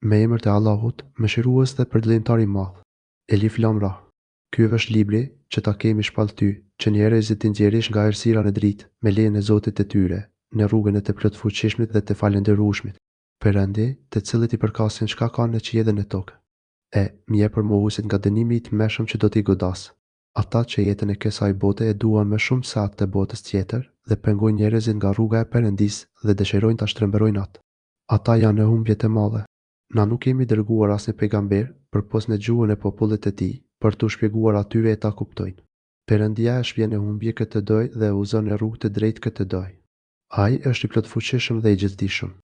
Me emër të Allahut, Mëshirues dhe Përdëllimtar i Madh. Elif Lam Ra. Ky është libri, që ta kemi shpallë ty, që njerëzit t'i nxjerrish nga errësira në dritë, me lejen e Zotit të tyre, në rrugën e të Plotfuqishmit dhe të Falënderueshmit. Perëndi, të cilit i përkasin çka ka në qiej dhe në tokë. E, mjerë për mohuesit nga dënimi i tmerrshëm që do t'i godasë. Ata që jetën e kësaj bote e duan më shumë se atë të botës tjetër dhe pengojnë njerëzit nga rruga e Perëndisë dhe dëshirojnë ta shtrembërojnë atë. Ata janë në humbje të madhe. Na nuk kemi dërguar asnjë pejgamber, përpos në gjuhën e popullit të tij, për t'u shpjeguar atyre e ta kuptojnë. Perëndia e shpie në humbje kë të dojë dhe e udhëzon në rrugë të drejtë kë të dojë. Ai është i Plotfuqishëm dhe i Gjithëdijshëm.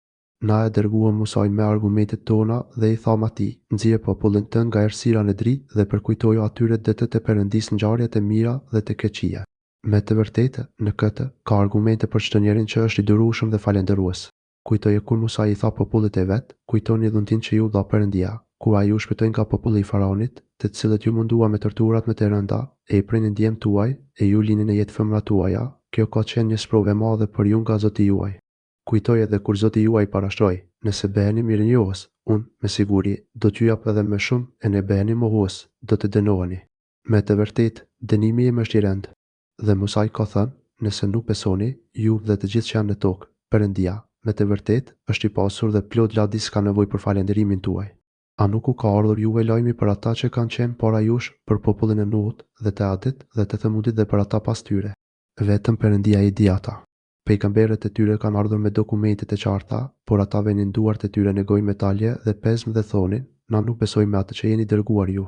Na e dërguam Musain me argumentet tona dhe i thamë atij, Nxirre popullin tënd nga errësira në dritë dhe përkujtoju atyre ditët e Perëndisë ngjarjet e mira dhe të këqija. Me të vërtetë, në këtë, ka argumente për çdonjërin që është i durueshëm dhe falënderues. Kujtoje kur Musai i tha popullit të vet, Kujtoni dhuntinë që ju dha Perëndia, kur Ai ju shpëtoi nga populli i Faraonit, të cilët ju munduan me torturat më të rënda, e i prinin djemtë tuaj, e ju linin në jetë femrat tuaja, kjo ka qenë një sprovë e madhe për ju nga Zoti juaj. Kujtoje edhe kur Zoti juaj parashtroi, Nëse bëheni mirënjohës, Unë, me siguri, do t'ju jap edhe më shumë, e në bëheni mohues, do të dënoheni. Me të vërtetë, dënimi im është i rëndë. Dhe Musai ka thënë, Nëse nuk besoni, ju dhe të gjithë që janë në tokë, Perëndia, me të vërtetë, është i pasur dhe plot lavdi s'ka nevojë për falënderimin tuaj. A nuk u ka ardhur juve lajmi për ata që kanë qenë para jush, për popullin e Nuhut, dhe të Adit, dhe të Themudit dhe për ata pas tyre? Vetëm Perëndia i di ata. Pejgamberët e tyre kanë ardhur me dokumente të qarta, por ata venin duart e tyre në gojë me talje dhe pezm dhe thonin, Na nuk besojmë me atë që jeni dërguar ju.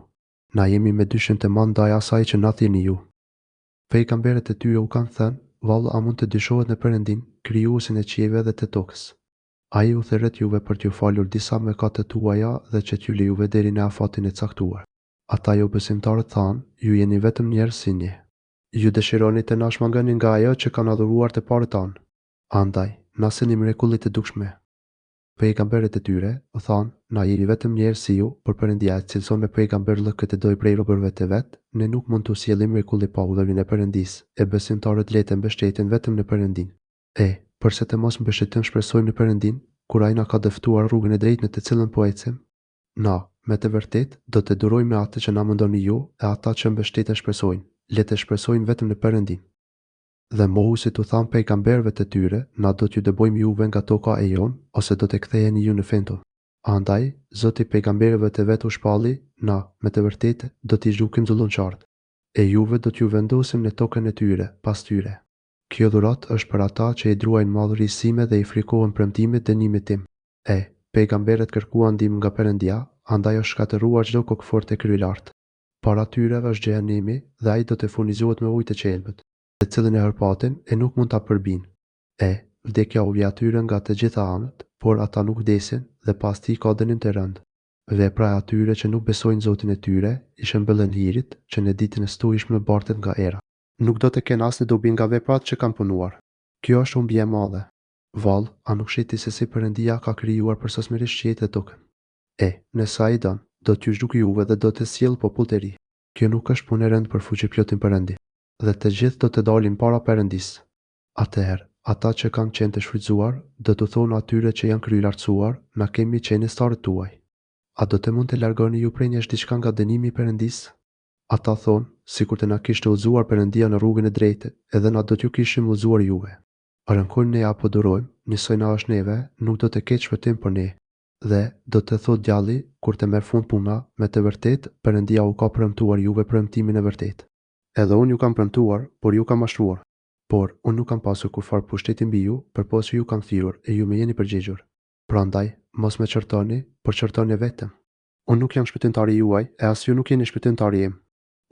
Na jemi me dyshim të madh ndaj asaj që na thirrni ju. Pejgamberët e tyre u kanë thënë, Vallë a mund të dyshohet në Perëndinë, Krijuesin e qiejve dhe të tokës? Ai ju thërret juve për t'ju falur disa mëkate tuaja dhe që t'ju lë juve deri në afatin e caktuar. Ata jobesimtarët thanë, Ju jeni vetëm njerëz si ne. Ju dëshironi të na shmangni nga ajo që kanë adhuruar të parët tanë. Andaj, na sillni mrekulli të dukshme. Pejgamberët e tyre, u thanë, Na jemi vetëm njerëz si ju, por Perëndia e cilëson me pejgamberllëk kë të dojë prej robërve të vet, ne nuk mund t'u sjellim mrekulli pa urdhërin e Perëndisë, e besimtarët le të mbështeten vetëm në Perëndinë. E, përse të mos mbështetem shpresojmë në Perëndinë, kur Ai na ka dëftuar rrugën e drejtë në të cilën po ecim? Na, me të vërtetë, do të durojmë me atë që na mundoni ju, e ata që mbështeten shpresojnë, le të shpresojnë vetëm në Perëndinë. Dhe mohuesit u thanë pejgamberëve të tyre, Na do t'ju dëbojmë juve nga toka e jonë, ose do të ktheheni ju në fenë tonë. Andaj, Zoti pejgamberëve të vet u shpalli, Na, me të vërtetë, do t'i zhdukim zullumqarët. E juve do t'ju vendosim në tokën e tyre, pas tyre. Kjo dhuratë është për ata që i druajnë madhërisë sime dhe i frikohen premtimit dënimit tim. E, pejgamberët kërkuan ndihmë nga Perëndia, andaj është shkatërruar çdo kokëfortë e kryelartë. Para tyre është xhehenemi dhe ai do të furnizohet me ujë të qelbët. Të cilin e hërpatin e nuk mund ta përbijnë. E, vdekja u vjen atyre nga të gjitha anët, por ata nuk vdesin dhe pas tij ka dënim të rëndë. Vepra e atyre që nuk besojnë Zotin e tyre, i shëmbëllen hirit, që në ditën e stuhishme bartet nga era. Nuk do të kenë asnjë dobi nga veprat që kanë punuar. Kjo është humbje e madhe. Vallë, a nuk sheh ti se si Perëndia ka krijuar përsosmërisht qiejt dhe tokën? E, nëse Ai don, do t'ju zhdukë juve dhe do të sjellë popull të ri. Kjo nuk është punë e rëndë për Fuqiplotin Perëndi. Dhe të gjithë do të dalin para Perëndisë. Atëherë, ata që kanë qenë të shfrytëzuar, do t'u thonë atyre që janë kryelartësuar, Na kemi qenë ithtarët tuaj. A do të mund të largoni ju prej nesh diçka nga dënimi i Perëndisë? Ata thonë, Sikur të na kishte udhëzuar Perëndia në rrugën e drejtë, edhe na do t'ju kishim udhëzuar juve. Rënkojmë ne apo durojmë, njësoj na është neve, nuk do të ketë shpëtim për ne. Dhe, do të thotë djalli, kur të merr fund puna, Me të vërtetë, Perëndia u ka premtuar juve premtimin e vërtetë. Edhe unë ju kam premtuar, por ju kam mashtruar. Por, unë nuk kam pasur kurrfarë pushteti mbi ju, përpos që ju kam thirrur, e ju më jeni përgjigjur. Prandaj, mos më qortoni, por qortoni veten. Unë nuk jam shpëtimtari juaj, e as ju nuk jeni shpëtimtari im.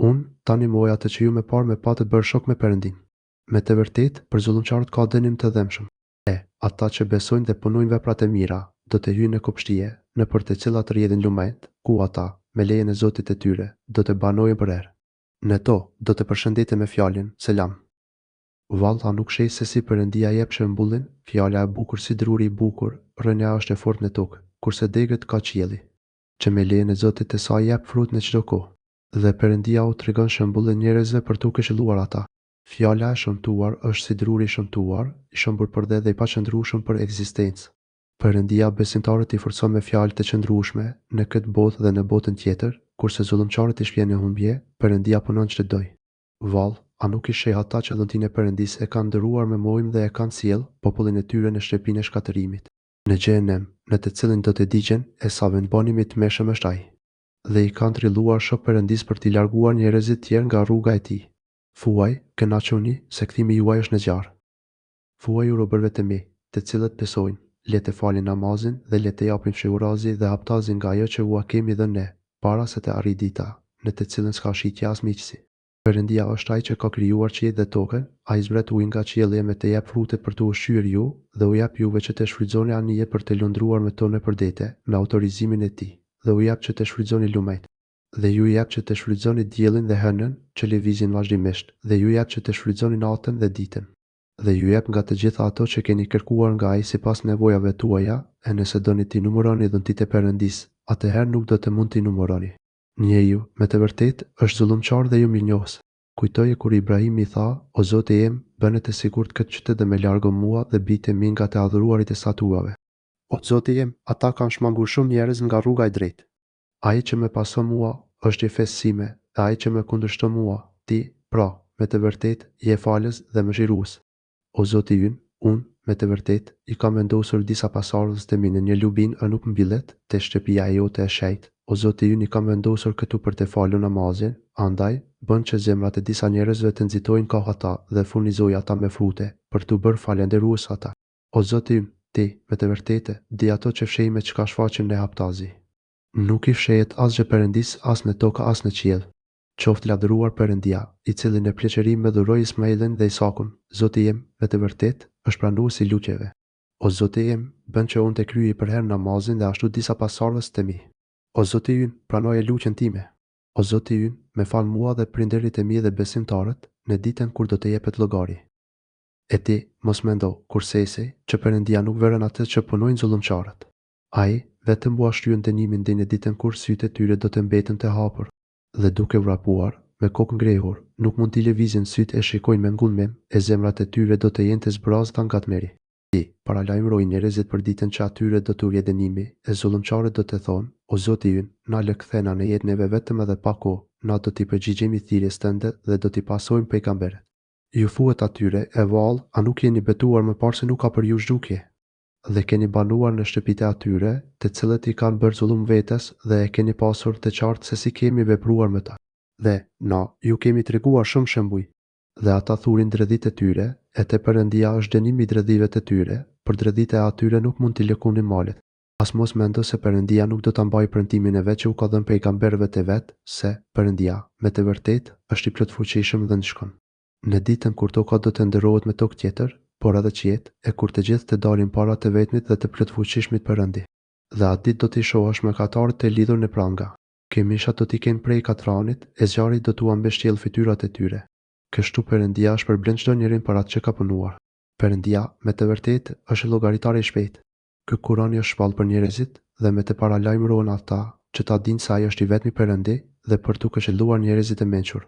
Unë, tani mohoj atë që ju më parë më patët bërë shok me Perëndinë. Me të vërtetë, për zullumqarët ka dënim të dhembshëm. E, ata që besojnë dhe punojnë veprat e mira, do të hyjnë në kopshtie, nëpër të cilat rrjedhin lumenjtë, ku ata, me lejen e Zotit të tyre, do të banojnë përherë. Në to, do të përshëndeten me fjalën, Selam. Vallë a nuk sheh se si Perëndia jep shembullin, fjala e bukur si druri i bukur, rrënja është e fortë në tokë, kurse degët ka qielli. Që me lejen e Zotit të saj jep frut në çdo kohë. Dhe Perëndia u tregon shembullin njerëzve për t'u këshilluar ata. Fjala e shëmtuar është si druri i shëmtuar, i shembur përdhe dhe i paqëndrueshëm për ekzistencë. Perëndia besimtarët i forcon me fjalë të qëndrueshme, në këtë botë dhe në botën tjetër, kurse zullumqarët i shpie në humbje, Perëndia punon ç'të dojë. Vallë, a nuk i sheh ata që dhuntinë e Perëndisë e kanë ndërruar me mohim dhe e kanë sjellë popullin e tyre në shtëpinë e shkatërrimit? Në xhehenem, në të cilin do të digjen, e sa vendbanim i tmerrshëm është ai! Dhe i kanë trilluar shokë Perëndisë për t'i larguar njerëzit tjerë nga rruga e Tij. Thuaj, Kënaquni, se kthimi juaj është në zjarr. Thuaju robërve të mi, të cilët besojnë, le të falin namazin dhe le të japin fshehurazi dhe haptazi nga ajo që ua kemi dhënë Ne, para se të arrijë dita, në të cilën s'ka shitje as miqësi. Perëndia është Ai që ka krijuar qiejt dhe tokën, Ai zbret ujin nga qielli e me të jep frute për t'u ushqyer ju, dhe u jep juve që të shfrytëzoni anijet për të lundruar me to nëpër dete, me autorizimin e Tij, dhe u jep që të shfrytëzoni lumenjtë. Dhe ju jep që të shfrytëzoni diellin dhe hënën, që lëvizin vazhdimisht, dhe ju jep që të shfrytëzoni natën dhe ditën. Dhe ju jep nga të gjitha ato që keni kërkuar nga Ai sipas nevojave tuaja, e nëse doni t'i numëroni dhuntitë e Perëndisë, atëherë nuk do të mund t'i numëroni. Njeriu, me të vërtetë, është zullumqar dhe jo mirënjohës. Kujtoje kur Ibrahimi tha, O Zoti im, bëne të sigurt këtë qytet dhe më largo mua dhe bijtë e mi nga të adhuruarit e statuave. O Zoti im, ata kanë shmangur shumë njerëz nga rruga e drejtë. Ai që më pason mua, është i fesë sime, dhe ai që më kundërshton mua, Ti, pra, me të vërtetë, je Falës dhe Mëshirues. O Zoti ynë, unë, me të vërtetë, i kam vendosur disa pasardhës të mi në një lubinë e nuk mbillet, te shtëpia e Jote e shenjtë, o Zoti ynë i kam vendosur këtu për të falur namazin, andaj, bën që zemrat e disa njerëzve të nxitojnë kah ata dhe furnizoji ata me frute, për t'u bërë falënderues ata. O Zoti ynë, Ti, me të vërtetë, di ato që fshehim e çka shfaqim ne haptazi. Nuk i fshehet asgjë Perëndisë as në tokë as në qiell. Qoftë lavdëruar Perëndia, i cili në pleqëri më dhuroi Ismailin dhe Isakun, Zoti im, me të vërtetë, është pranues i lutjeve. O Zoti im, bën që unë të kryej përherë namazin dhe ashtu disa pasardhës të mi. O Zoti ynë, pranoje lutjen time. O Zoti ynë, më fal mua dhe prindërit e mi dhe besimtarët, në ditën kur do të jepet llogari. E ti, mos mendo, kurrsesi, që Perëndia nuk vëren atë që punojnë zullumqarët. Ai, vetëm ua shtyn dënimin deri në ditën kur sytë e tyre do të mbeten të hapur. Dhe duke vrapuar, me kokë ngrehur, nuk mund t'i lëvizin sytë e shikojnë me ngulmim, e zemrat e tyre do të jenë të zbrazëta nga tmerri. Ti, paralajmëroji njerëzit për ditën që atyre do t'u vijë dënimi, e zullumqarët do të thonë, O Zoti ynë, na lë kthena në jetë neve vetëm edhe pak kohë, na do t'i përgjigjemi thirrjes tënde dhe do t'i pasojmë pejgamberët. Ju thuhet atyre, E vallë, a nuk jeni betuar më parë se nuk ka për ju zhdukje? Dhe keni banuar në shtëpitë e atyre, të cilët i kanë bërë zullum vetes dhe e keni pasur të qartë se si kemi vepruar me ta. Dhe, Na, ju kemi treguar shumë shembuj. Dhe ata thurin dredhitë e tyre, e te Perëndia është dënimi i dredhive të tyre, por dredhitë e atyre nuk mund t'i lëkundin malet. As mos mendo se Perëndia nuk do ta mbajë premtimin e vet që u ka dhënë pejgamberëve të vet, se, Perëndia, me të vërtetë, është i plotfuqishëm dhe ndëshkon. Në ditën kur toka do të ndërrohet me tokë tjetër, por edhe qiejt, e kur të gjithë të dalin para të vetmit dhe të plotfuqishmit Perëndi. Dhe atë ditë do t'i shohësh mëkatarët të lidhur në pranga. Këmishat do t'i kenë prej katranit, e zjarri do t'ua mbështjellë fytyrat e tyre. Kështu Perëndia shpërblen çdo njërin për atë që ka punuar. Perëndia, me të vërtetë, është llogaritari i shpejtë. Ky Kurani është shpallë për njerëzit dhe me të paralajmërohen ata, që ta dinë se Ai është i vetmi Perëndi dhe për t'u këshilluar njerëzit e mençur.